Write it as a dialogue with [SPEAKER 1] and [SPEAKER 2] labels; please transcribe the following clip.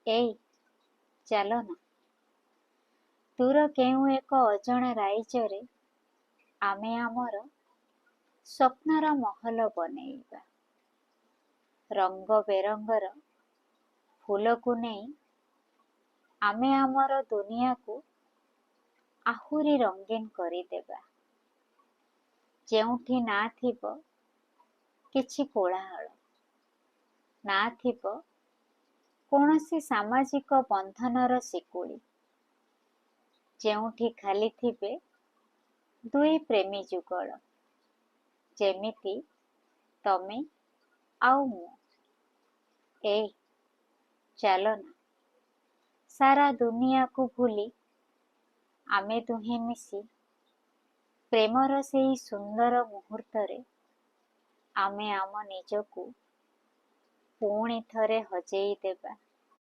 [SPEAKER 1] ଏଇ ଚାଲ ନା, ଦୂର କେଉଁ ଏକ ଅଜଣା ରାଇଜରେ ଆମେ ଆମର ସ୍ୱପ୍ନର ମହଲ ବନେଇବା। ରଙ୍ଗ ବେରଙ୍ଗର ଫୁଲକୁ ନେଇ ଆମେ ଆମର ଦୁନିଆକୁ ଆହୁରି ରଙ୍ଗୀନ କରିଦେବା, ଯେଉଁଠି ନା ଥିବ କିଛି କୋଳାହଳ, ନା ଥିବ କୌଣସି ସାମାଜିକ ବନ୍ଧନର ଶିକୁଳି, ଯେଉଁଠି ଖାଲି ଥିବେ ଦୁଇ ପ୍ରେମୀ ଯୁଗଳ, ଯେମିତି ତମେ ଆଉ ମୁଁ। ଏଇ ଚାଲ ନା, ସାରା ଦୁନିଆକୁ ଭୁଲି ଆମେ ଦୁହେଁ ମିଶି ପ୍ରେମର ସେଇ ସୁନ୍ଦର ମୁହୂର୍ତ୍ତରେ ଆମେ ଆମ ନିଜକୁ ପୁଣି ଥରେ ହଜେଇ ଦେବା।